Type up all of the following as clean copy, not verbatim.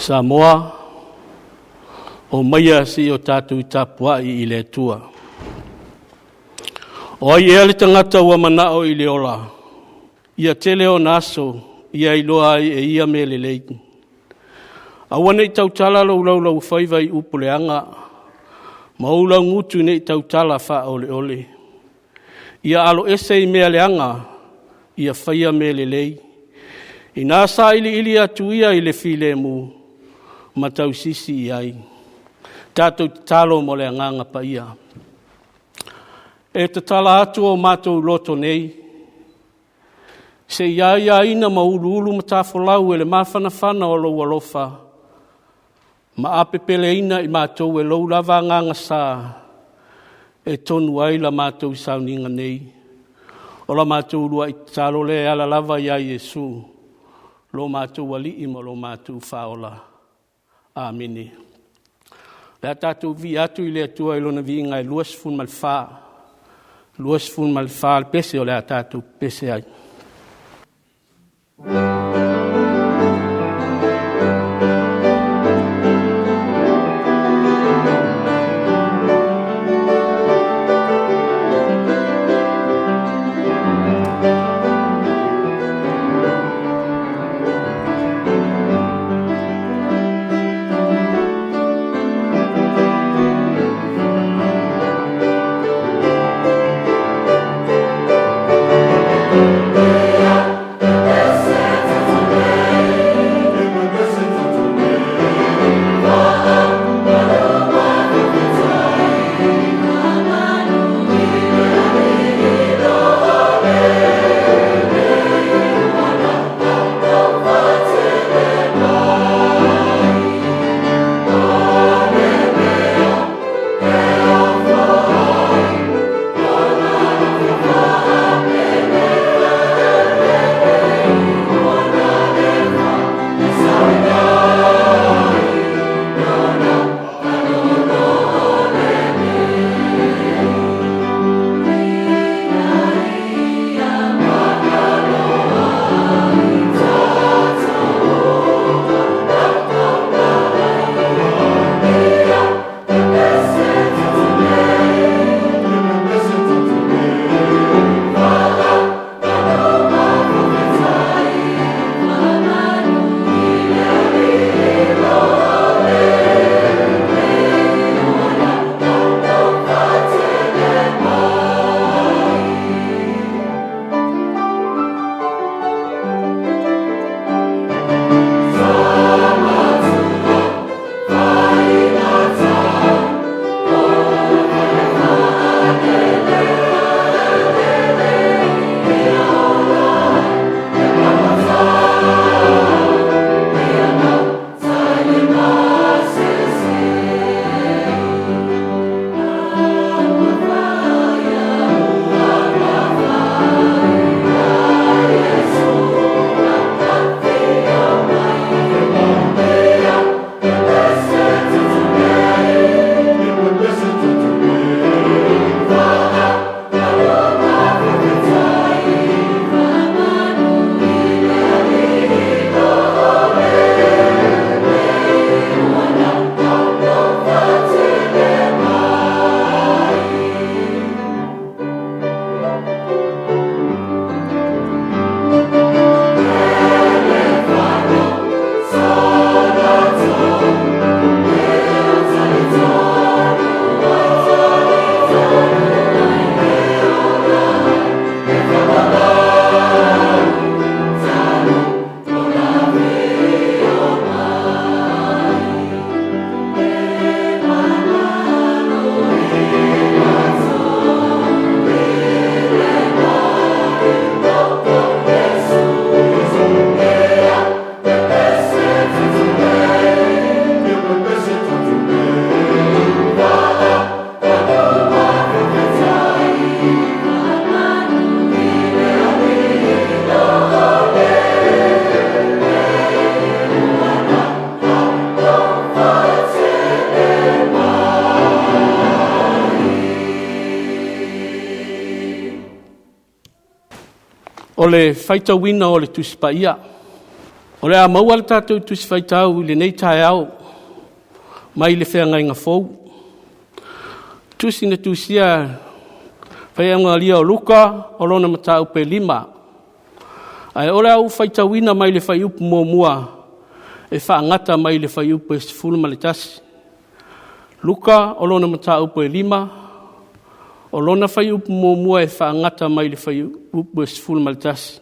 Samoa, o maia se i o tatou tapuai i le Atua. O ai ea le tagata ua manao i le ola, ia tele ona aso ia iloa ai e ia mea lelei. Aua ne i tautala lou laulaufaiva i upu leaga, ma ou laugutu ne i tautala faaoleole. Ia aloese i mea leaga, ia faia mea lelei. Ina sailiili atu ia i le filemu ma tausisi i ai. Tatou tatalo mo le Agaga Paia. E tatala atu o matou loto nei, se i aiaina ma uluulu matafolau e le mafanafana o lou alofa, ma apepeleina i matou e lou lava Agaga Sa e tonu ai la matou sauniga nei. O la matou uluai tatalo lea e ala lava ia Iesu, lo matou Alii ma lo matou Faaola. Amene. O le a tatou viia atu i le Atua i Lona viiga e 24, 24 le pese o le a tatou pese ai. O le faitauina o le Tusi Paia. O le a maua le tatou Tusi Faitau i lenei taeao mai le Feagaiga Fou. Tusi na tusia Faiagalia o Luka o lona mataupu e 5. Ae o le a ou faitauina mai le fuaiupu 1 e faagata mai le fuaiupu e 11. Luka o lona mataupu e 5, o lona fuaiupu 1 e faagata mai le fuaiupu e 11.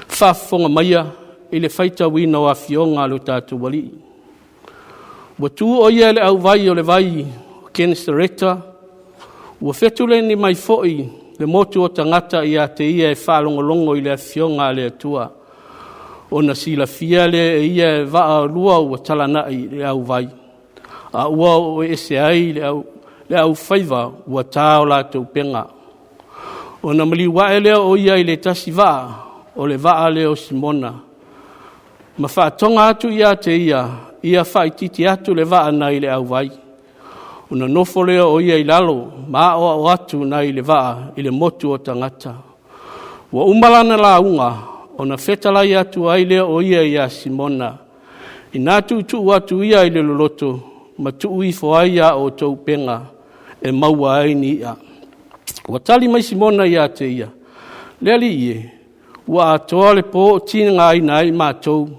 Faafofoga maia i le faitauina o afioga a lo tatou Alii. Ua tu o ia i le auvai o le vai o Kenesareta, ua fetuleni mai foi le motu o tagata ia te ia e faalogologo i le afioga a le Atua. Ona silafia lea e ia e vaa lua ua talanai i le auvai, a ua oo ese ai le aufaiva ua ta o latou upega. Ona maliu ae lea o ia i le tasi vaa, o le vaa lea o Simona, ma faatoga atu ia te ia, ia faaitiiti atu le vaa nai le auvai. Ona nofo lea o ia i lalo ma aoao atu nai le vaa i le motu o tagata. Ua uma lana lauga, ona fetalai atu ai lea o ia ia Simona, ina tuutuu atu ia i le loloto ma tuu ifo ai a outou upega e maua ai ni i'a. Ua tali mai Simona ia te ia, le Alii e, ua atoa le po o tigaina ai matou,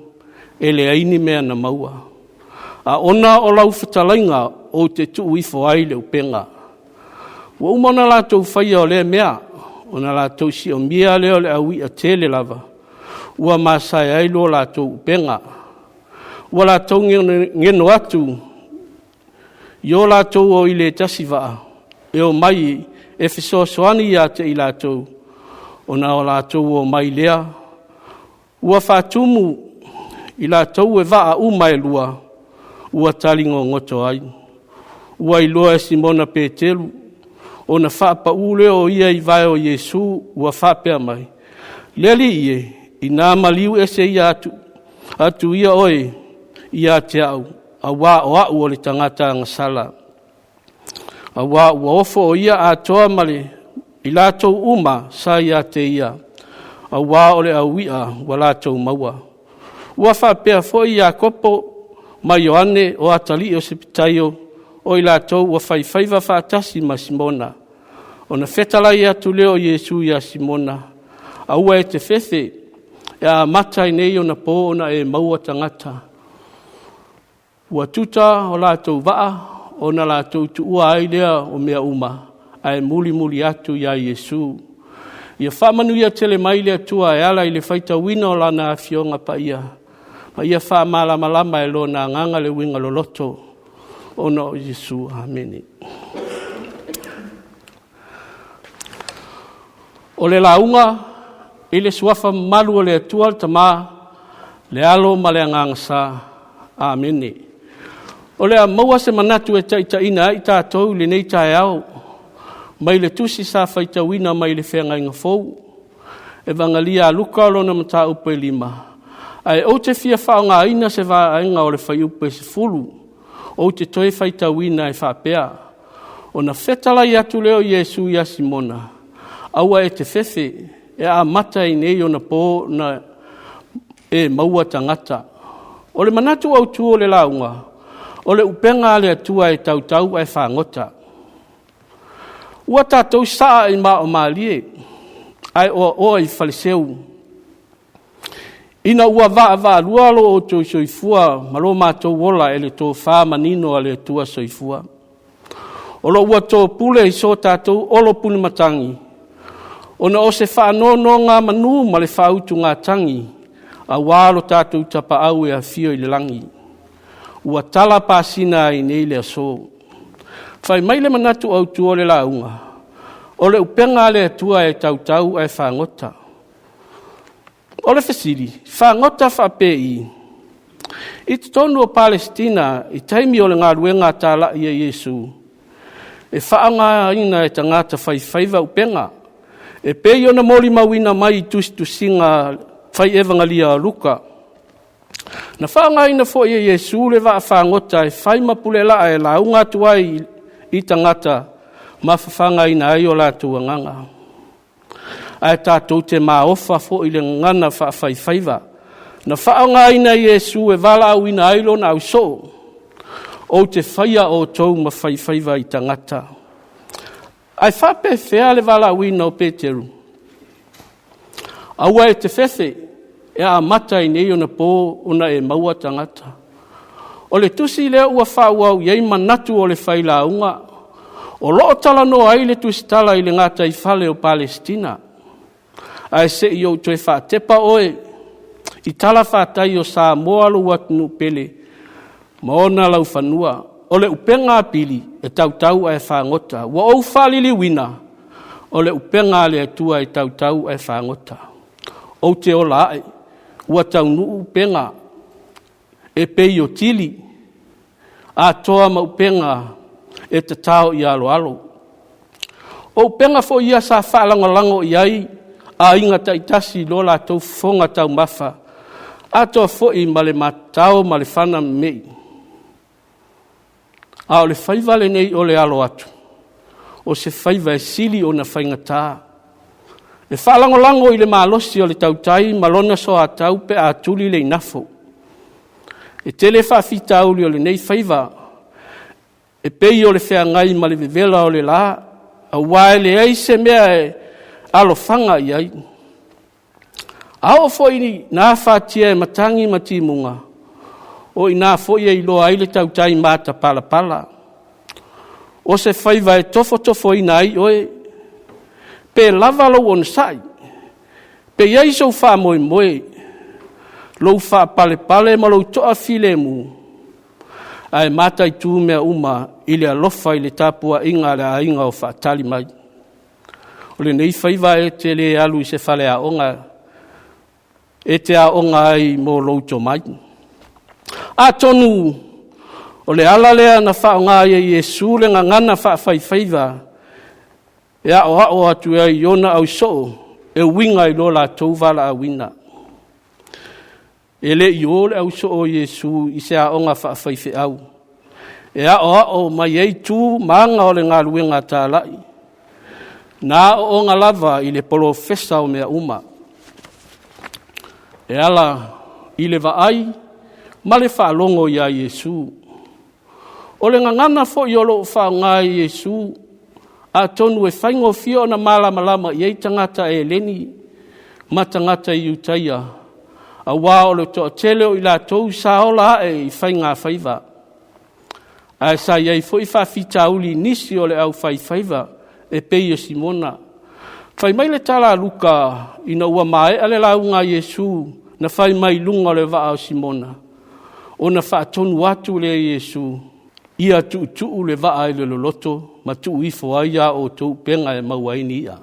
e leai ni mea na maua. A ona o lau fetalaiga ou te tuu ifo ai le upega. Ua uma ona latou faia o lea mea, ona latou siomia lea o le au i'a tele lava, ua masae ai lo latou upega. Ua latou geno atu i o latou o i le tasi vaa, e o mai e fesoasoani ia te i latou, ona o latou o mai lea, ua faatumu i latou e vaa uma e lua, ua tali gogoto ai. Ua iloa e Simona Peteru, ona faapau lea o ia i vae o Iesu, ua faapea mai, Le Alii e, ina maliu ese ia atu ia oe ia te au, auā o au o le tagata agasala. Auā ua ofo o ia atoa ma le i latou uma sa ia te ia, auā o le au i'a ua latou maua. Ua faapea foi Iakopo ma Ioane o atalii o Sepetaio, o i latou ua faifaiva faatasi ma Simona. Ona fetalai atu lea o Iesu ia Simona, aua e te fefe, e amata ai nei ona po ona e maua tagata. Ua tuta o latou vaa, ona latou tuua ai lea o mea uma, ae mulimuli atu iā Iesu. Ia faamanuia tele mai le Atua e ala i le faitauina o Lana Afioga Paia, ma ia faamalamalama e Lona Agaga le uiga loloto ona o Iesu. Amene. O le lauga i le suafa mamalu o le Atua le Tama, le Alo ma le Agaga Sa. Amene. O le a maua se manatu e taitaiina ai tatou i lenei taeao mai le tusi sa faitauina mai le Feagaiga Fou, Evagelia a Luka lona mataupu e 5, ae ou te fia faaaogaina se vaega o le fuaiupu e 10, ou te toe faitauina e faapea, ona fetalai atu lea o Iesu ia Simona, aua e te fefe, e amata ai nei ona po na e maua tagata. O le manatu autu o le lauga, o le upega a le Atua e tautau ae fagota. Ua tatou saa i mao malie, ae oaoa i faleseu. Ina ua vaavaalua lo outou soifua ma lo matou ola e le tofa manino a le Atua Soifua. O lo ua topule i so tatou olo punimatagi, ona o se faanonogamanu ma le faautugatagi, auā lo tatou tapaau e afio i le lagi. Ua tala pasina ai nei le aso. Fai mai le manatu autu o le lauga, o le upega a le Atua e tautau ae fagota. O le fesili, fagota faapei? I totonu o Palesitina i taimi o le galuega a talai a Iesu, e faaaogaina e tagata faifaiva upega, e pei ona molimauina mai i tusitusiga fai evagalia a Luka. Na faaaogaina foi e Iesu le vaa fagota e fai ma pulelaa e lauga atu ai i tagata ma fafagaina ai o latou agaga. Ae tatou te maofa foi i le gagana faafaifaiva. Na faaaogaina e Iesu e valaauina ai lona ausoo, ou te faia outou ma faifaiva i tagata. Ae faapefea le valaauina o Peteru? Aua e te fefe, e amata i nei ona po ona e maua tagata. O le tusi lea ua faaauau i ai manatu o le failauga, o lo o talanoa ai le tusitala i le gataifale o Palesitina. Ae se i ou toe faatepa oe i talafatai o Samoa lou atunuu pele ma ona laufanua. O le upega a Pili e tautau ae fagota. Ua ou faaliliuina o le upega a le Atua e tautau ae fagota. Ou te ola ae, ua taunuu upega e pei o tili, atoa ma upega e tatao i aloalo. O upega foi ia sa faalagolago i ai aiga taitasi i lo latou fofoga taumafa, atoa foi ma le matatao ma le fana memei. A o le faiva lenei o le alo atu, o se faiva e sili ona faigata. E faalagolago i le malosi o le tautai ma lona soatau pe a tuli le igafo. E tele faafitauli o lenei faiva, e pei o le feagai ma le vevela o le la, aua e leai se mea e alofaga i ai. A oo foi ina afatia e matagi ma timuga, o i ina foi e iloa ai le tautai matapalapala. O se faiva e tofotofoina ai oe, pe lava lou onosai, pe i ai sou faamoemoe, lou faapalepale ma lou toafilemu, ae mataitu mea uma i le alofa i le tapuaiga a le aiga o faatali mai. O lenei faiva e te le alu i se faleaoga e te aoga ai mo lou tomai. Atonu o le ala lea na faaaoga ai e Iesu le gagana faafaifaiva e aoao atu ai i ona ausoo e uiga i lo latou valaauina. E le i o le ausoo o Iesu i se aoga faafaifeau e aoao mai ai tu ma aga o le galuega talai, na aooga lava i le polofesa o mea uma, e ala i le vaai ma le faalogo iā Iesu. O le gagana foi o lo o faaaoga e Iesu, atonu e faigofie ona malamalama i ai tagata Eleni ma tagata Iutaia, aua o le toatele o i latou sa ola ae i faigafaiva. Ae sa i ai foi faafitauli i nisi o le aufaifaiva e pei o Simona. Fai mai le tala a Luka, ina ua maea le lauga a Iesu na fai mai luga o le vaa o Simona, ona faatonu atu lea e Iesu, ia tuutuu le vaa i le loloto ma tuu ifo ai a outou upega e maua ai ni i'a.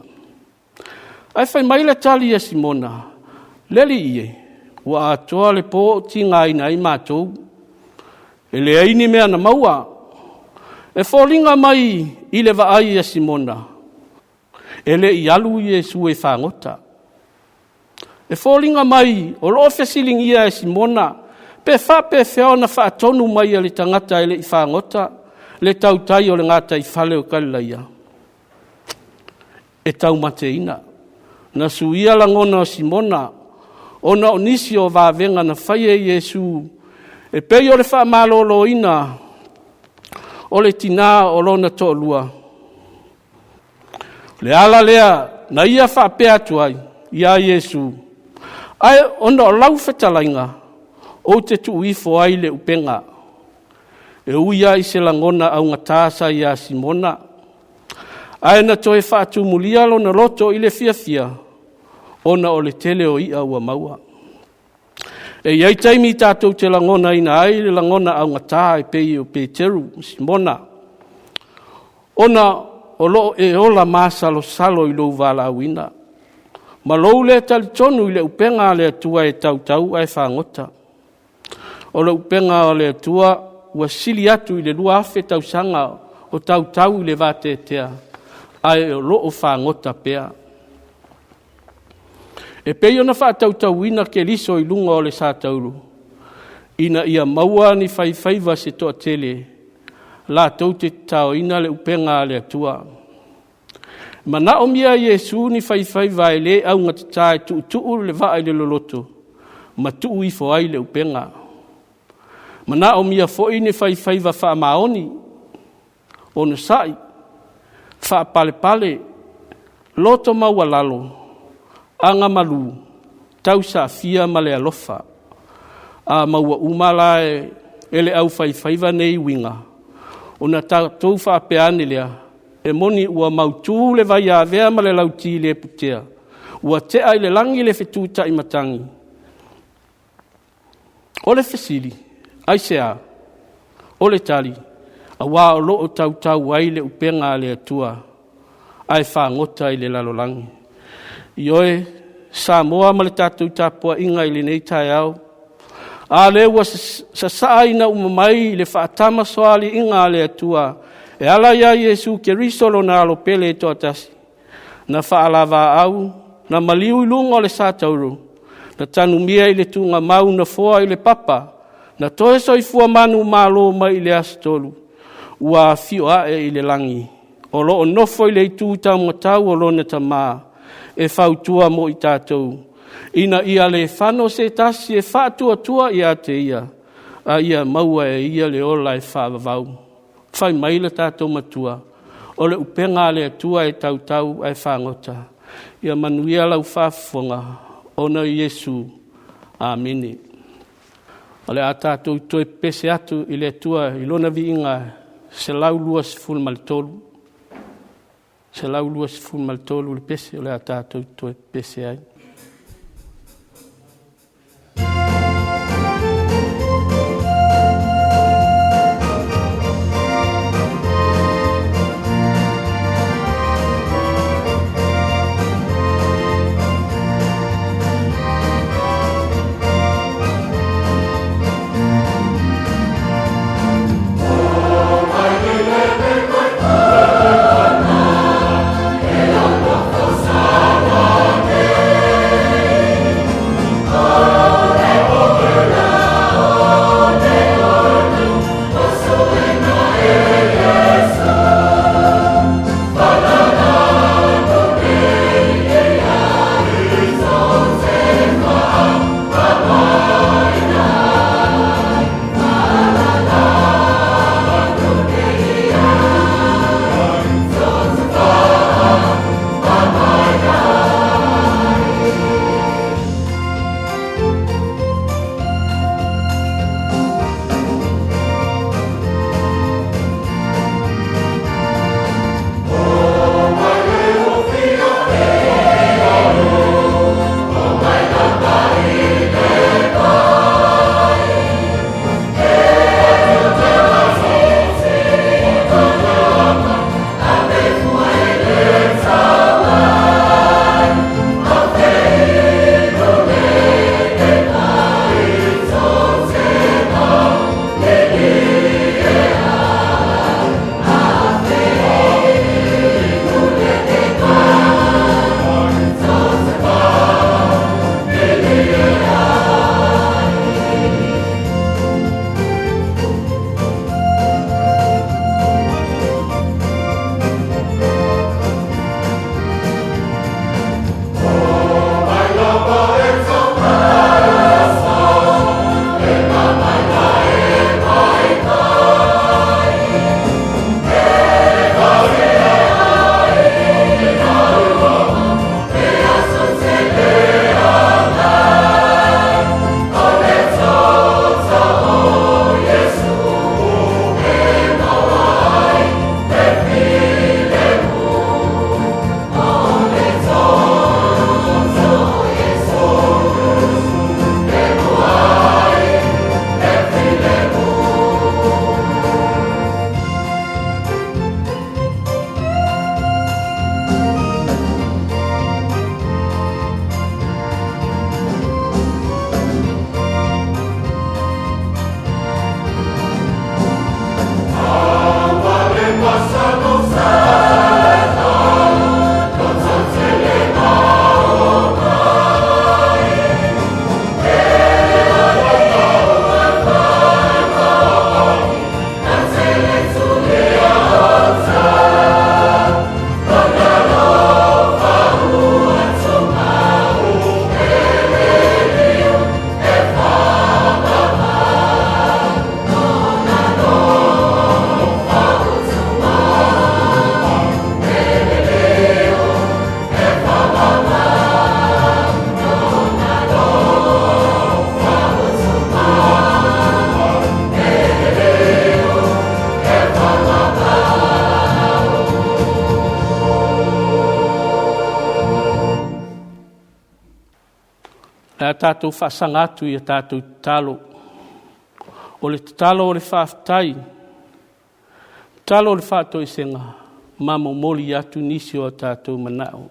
Ae fai mai le tali a Simona, Le Alii e, ua atoa le po o tigaina ai matou, e leai ni mea na maua. E foliga mai i le vaai a Simona, e le i alu Iesu e fagota. E foliga mai o lo o fesiligia e Simona pe faapefea ona faatonu mai e le tagata e le i fagota le tautai o le gataifale o Kalilaia e taumateina. Na suia lagona o Simona ona o nisi o vavega na faia e Iesu e pei o le faamaloloina o le tinā o lona toalua. O le ala lea na ia faapea atu ai iā Iesu, ae ona o lau fetalaiga, ou te tuu ifo ai le upega. E ui lava i se lagona augata sa iā Simona, ae na toe faatumulia lona loto i le fiafia ona o le tele o i'a ua maua. E i ai taimi tatou te lagonaina ai le lagona augata e pei o Peteru ma Simona, ona o lo o e ola masalosalo i lou valaauina ma lou le talitonu i le upega a le Atua e tautau ae fagota. O le upega o le Atua ua sili atu i le 2000 tausaga o tautau i le vateatea, ae o lo o fagota pea. E pei ona faatautauina Keriso i luga o le satauro, ina ia maua ni faifaiva se toatele latou te tataoina le upega a le Atua. E manaomia e Iesu ni faifaiva e le augatata e tuutuu le vaa i le loloto ma tuu ifo ai le upega. Manaomia foi ni faifaiva faamaoni, onosai, faapalepale, loto maualalo, agamalu, tausaafia ma le alofa. A maua uma la e le aufaifaiva nei uiga, ona tatou faapea ane lea, e moni ua mautu le vaiavea ma le lauti le putea, ua tea i le lagi le fetutai matagi. O le fesili, aisea? O le tali, aua o lo o tautau ai le upega a le Atua ae fagota i le lalolagi. Ioe, Samoa ma le tatou tapuaiga i lenei taeao, a lea ua sasaa ina uma mai le faatamasoaliiga a le Atua e ala ia Iesu Keriso lona Alo pele e toatasi, na faalavaau, na maliu i luga o le satauro, na tanumia i le tuugamau na foa i le papa, na toe soifua manumalo mai i le aso tolu, ua afio ae i le lagi, o lo o nofo i le itu taumatau o lona Tama, e fautua mo i tatou, ina ia le fano se tasi e faatuatua ia te ia, a ia maua e ia le ola e faavavau. Fai mai le tatou Matua, o le upega a le Atua e tautau ae fagota. Ia manuia lau faafofoga, ona o Iesu. Amene. O le a tatou toe pese atu i le Atua i Lona viiga 123. 123 le pese o le a tatou toe pese ai. tatou faasaga atu i a tatou tatalo. O le tatalo o le faafetai, tatalo o le faatoesega ma momoli atu nisi o tatou manao.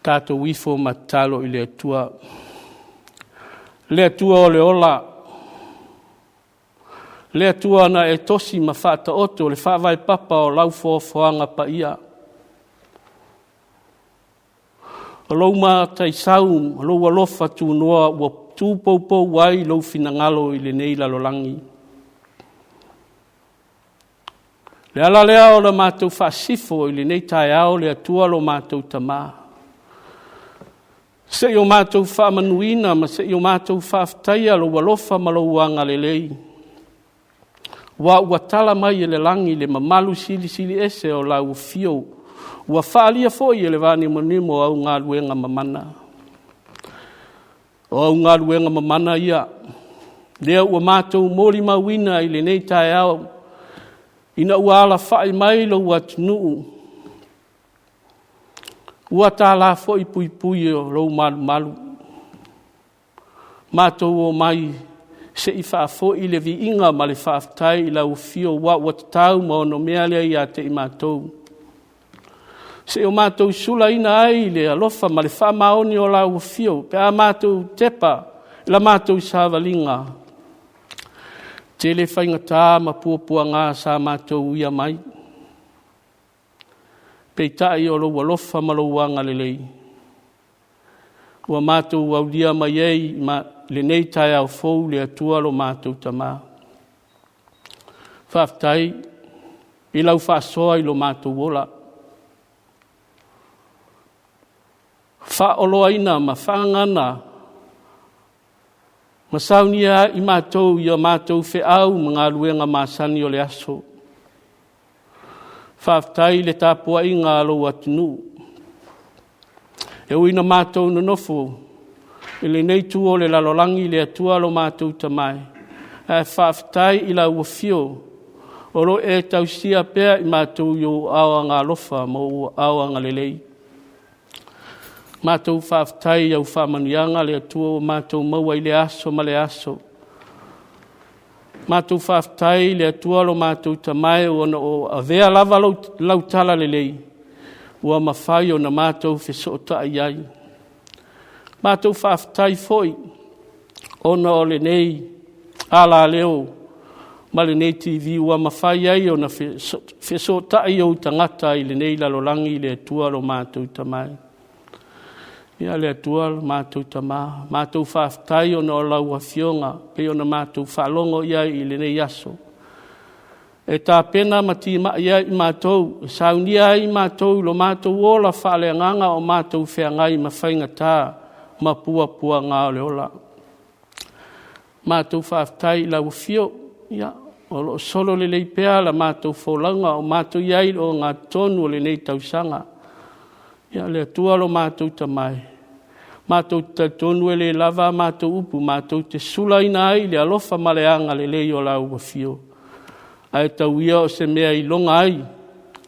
Tatou ifo ma tatalo i le Atua. Le Atua o le ola, le Atua na e tosi ma faataoto le faavae papa o lau foafoaga paia. O lou mataisau ma lou alofa tunoa ua tupoupou ai lou finagalo i lenei lalolagi. O Le ala lea o le matou faasifo i lenei taeao le Atua lo matou Tama, se i o matou faamanuina ma se i o matou faafetaia lou alofa ma lou agalelei, ua ua tala mai e le lagi le mamalu silisili ese o lau afio, ua faaalia foi e le vanimonimo o au galuega mamana. O au galuega mamana ia, lea ua matou molimauina i lenei taeao, ina ua alafai mai lou atunuu, ua tala foi puipui o lou malumalu. Matou omai se i faafoi le viiga ma le faafetai i lau afio, aua ua tatau ma onomea lea ia te i matou, se i o matou sulaina ai le alofa ma le faamaoni o lau afio pe a matou tepa i la matou savaliga. Tele faigata ma puapuaga sa matou uia mai, peitai o lou alofa ma lou agalelei ua matou aulia mai ai ma lenei taeao fou le Atua lo matou Tama. Faafetai i lau faasoa i lo matou ola, faaoloaina ma faagagana ma saunia ai i matou i a matou feau ma galuega masani o le aso. Faafetai i le tapuaiga a lou atunuu. E ui ina matou nonofo i lenei itu o le lalolagi le Atua lo matou Tama e, ae faafetai i lau afio o lo o e tausia pea i matou i ou aao agaalofa ma ou aao agalelei. Matou faafetai i au faamanuiaga le Atua ua matou maua i lea aso ma lea aso. Matou faafetai i le Atua lo matou Tama e, ona o avea lava lau talalelei ua mafai ona matou fesootai ai. Matou faafetai foi ona o lenei alaleo ma lenei TV ua mafai ai ona fesootai ou tagata i lenei lalolagi le Atua lo matou Tama e. Ia le Atua lo matou Tama, matou faafetai ona o lau Afioga pei ona matou faalogo i ai i lenei aso, e tapena ma timai ai i matou, e saunia ai i matou i lo matou ola faaleagaga o matou feagai ma faigata ma puapuaga o le ola. Matou faafetai i lau afio, ia, o lo o solo lelei pea la matou folauga o matou i ai i le ogatotonu o lenei tausaga. Ia le Atua lo matou Tama e, matou te talitonu e le lava a matou upu matou te sulaina ai le alofa ma le agalelei o lau afio, ae tau ia o se mea e iloga ai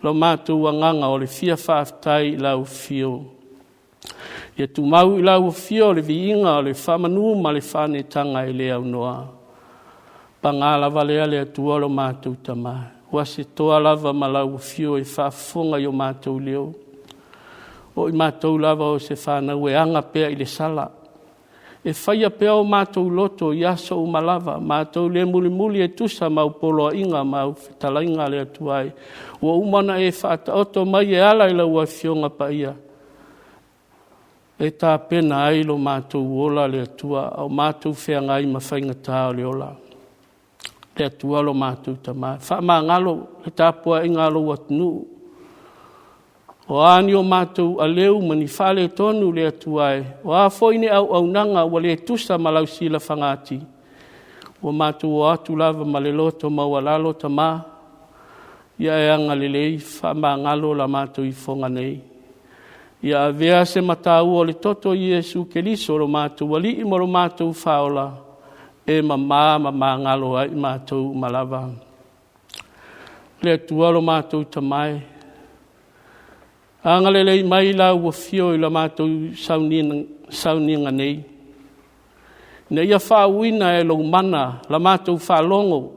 lo matou agaga o le fia faafetai i lau afio. Ia tumau i lau afio le viiga o le faamanu ma le faaneetaga e le aunoa. Paga lava lea le Atua lo matou Tama, ua se toa lava ma lau afio e faafofoga i o matou leo. O i matou lava o se fanau e aga pea i le sala, e faia pea o matou loto i aso uma lava, matou le mulimuli e tusa ma au poloaiga ma au fetalaiga a le Atua e, ua uma ona e faataoto mai e ala i lau Afioga Paia, e tapena ai lo matou ola le Atua, a o matou feagai ma faigata o le ola. Le Atua lo matou Tama, faamagalo le tapuaiga a lou atunuu. O a ni o matou aleu ma ni faaletonu le Atua e, o a foi ni auaunaga ua le tusa ma lau silafaga, ua matou o atu lava ma le loto maualalo Tama, ia e agalelei, faamagalo la matou ifoga nei. Ia avea se mataua o le toto i Iesu Keriso lo matou Alii ma lo matou Faaola, e mama ma magalo ai matou uma lava. Le Atua lo matou Tama e, Agalelei mai lau afio i la matou sauniga nei, ina ia faauuina e lou mana la matou faalogo,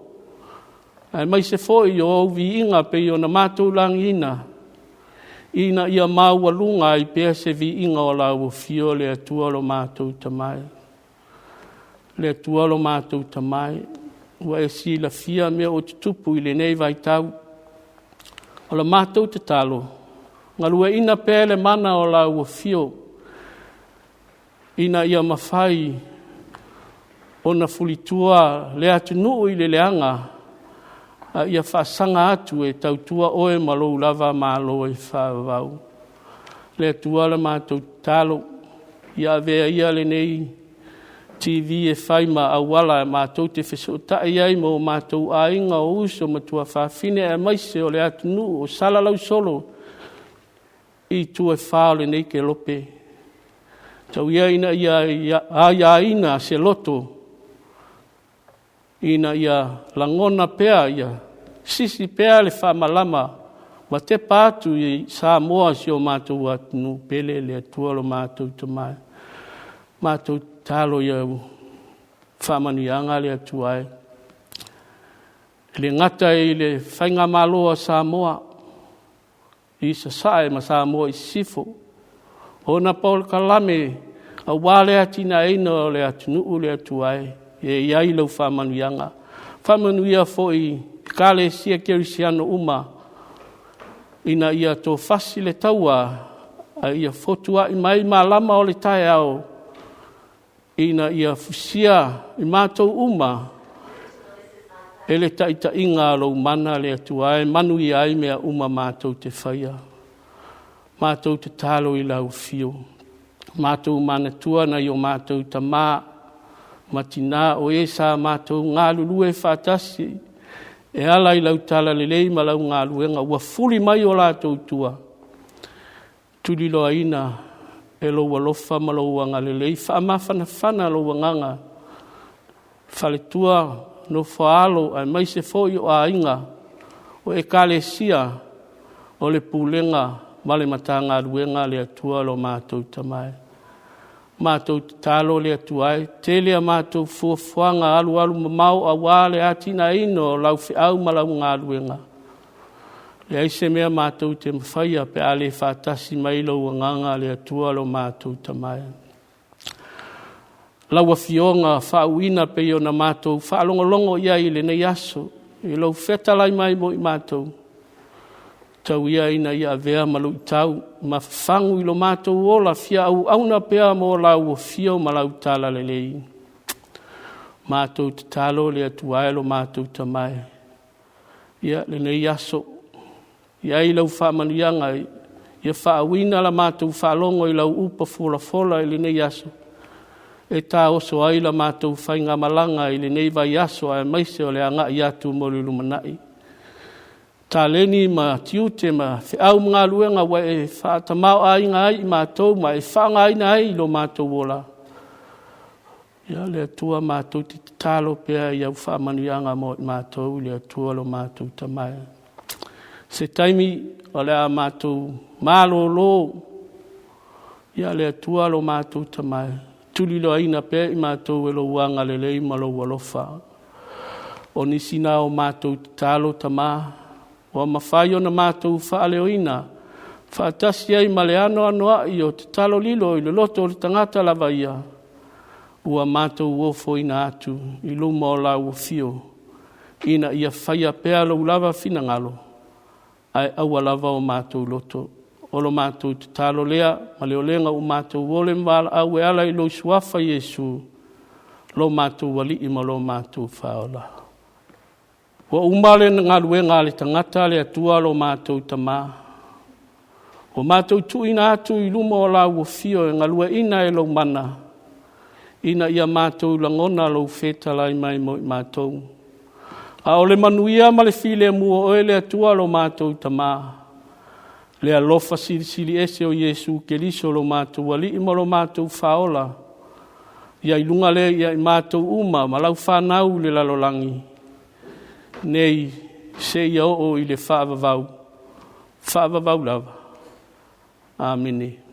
aemaise foi o ou viiga pei ona matou lagiina, ina ia maualuga ai pea se viiga o lau afio, le Atua lo matou Tama e. Le Atua lo matou Tama e, ua e silafia mea o tutupu i lenei vaitau. O la matou tatalo, galueaiina pea le mana o lau afio, ina ia mafai ona fulitua le atunuu i le leaga, a ia faasaga atu e tautua Oe ma lou lava Malo e faavavau. Le Atua la matou tatalo, ia avea ia lenei TV e fai ma auala matou te fesootai ai ma o matou aiga, o uso ma tuafafine aemaise o le atunuu o salalausolo i itu e fa o lenei kelope. Tau ia ina ia aiaina se loto ina ia lagona pea ia sisi pea le faamalama ma tepa atu i Samoa, si o matou atunuu pele. Le Atua lo matou Tama e, matou tatalo ia faamanuiaga le Atua e, e le gata i le faigamalo a Samoa i Sasae ma Samoa i Sisifo, ona polokalame aua le atinaeina o le atunuu. Le Atua e, e i ai lau faamanuiaga, faamanuia foi i Ekalesia Kerisiano uma ina ia tofasi le taua a ia fotuai mai malama o le taeao ina ia fusia i matou uma e le taitaiga a lou mana. Le Atua e, manuia ai mea uma matou te faia. Matou tatalo i lau afio, matou manatua nai o matou tama ma tina o e sa matou galulue faatasi e ala i lau talalelei ma lau galuega ua fuli mai o latou tua, tuliloaina e lou alofa ma lou agalelei, faamafanafana lou agaga, faletua, nofoaalo aemaise foi o aiga, o ekalesia, o le pulega ma le Matagaluega. Le Atua lo matou Tama e, matou tatalo le Atua e, tele a matou fuafuaga alualumamao aua le atinaeina o lau feau ma lau galuega. Leai se mea matou te mafaia pe a le faatasi mai lou agaga. Le Atua lo matou Tama e, lau Afioga faauuina pei ona matou faalogologo i ai i lenei aso i lou fetalai mai mo i matou. Tau ia ina ia avea ma luitau ma fafagu i lo matou ola fia auauna pea mo lau afio ma lau talalelei. Matou tatalo le Atua e lo matou Tama e, ia lenei aso i ai lau faamanuiaga, ia faauuina la matou faalogo i lau upa folafola i lenei aso e taoso ai la matou faigamalaga i lenei vaiaso aemaise o le agai atu mo le lumanai. Taleni ma tiute ma feau ma galuega ua e faatamaoaiga ai i matou ma e faaaogaina ai lo matou ola. Ia le Atua, matou te tatalo pea i au faamanuiaga mo i matou. Le Atua lo matou Tama e, se taimi o le a matou malolo. Ia le Atua lo matou Tama e, tuliloaina pea i matou e lou agalelei ma lou alofa. O nisi na o matou tatalo, Tama, ua mafai ona matou faaleoina faatasi ai ma le anoanoai o tatalo lilo i le loto o le tagata lava ia ua matou ofoina atu i luma o lau afio, ina ia faia pea lou lava finagalo ae aua lava o matou loto. O lo matou tatalo lea ma le olega ua matou ole ma valaau e ala i lou suafa Iesu, lo matou Alii ma lo matou Faaola. Ua uma le galuega a le tagata. Le Atua lo matou Tama, ua matou tuuina atu i luma o lau afio e galueaiina e lou mana, ina ia matou lagona lou fetalai mai mo i matou. A o le manuia ma le filemu o oe le Atua lo matou Tama, le alofa silisili ese o Iesu Keriso lo matou Alii ma lo matou Faaola, ia i luga lea ia i matou uma ma lau fanau i le lalolagi nei seia oo i le faavavau, faavavau lava. Amene.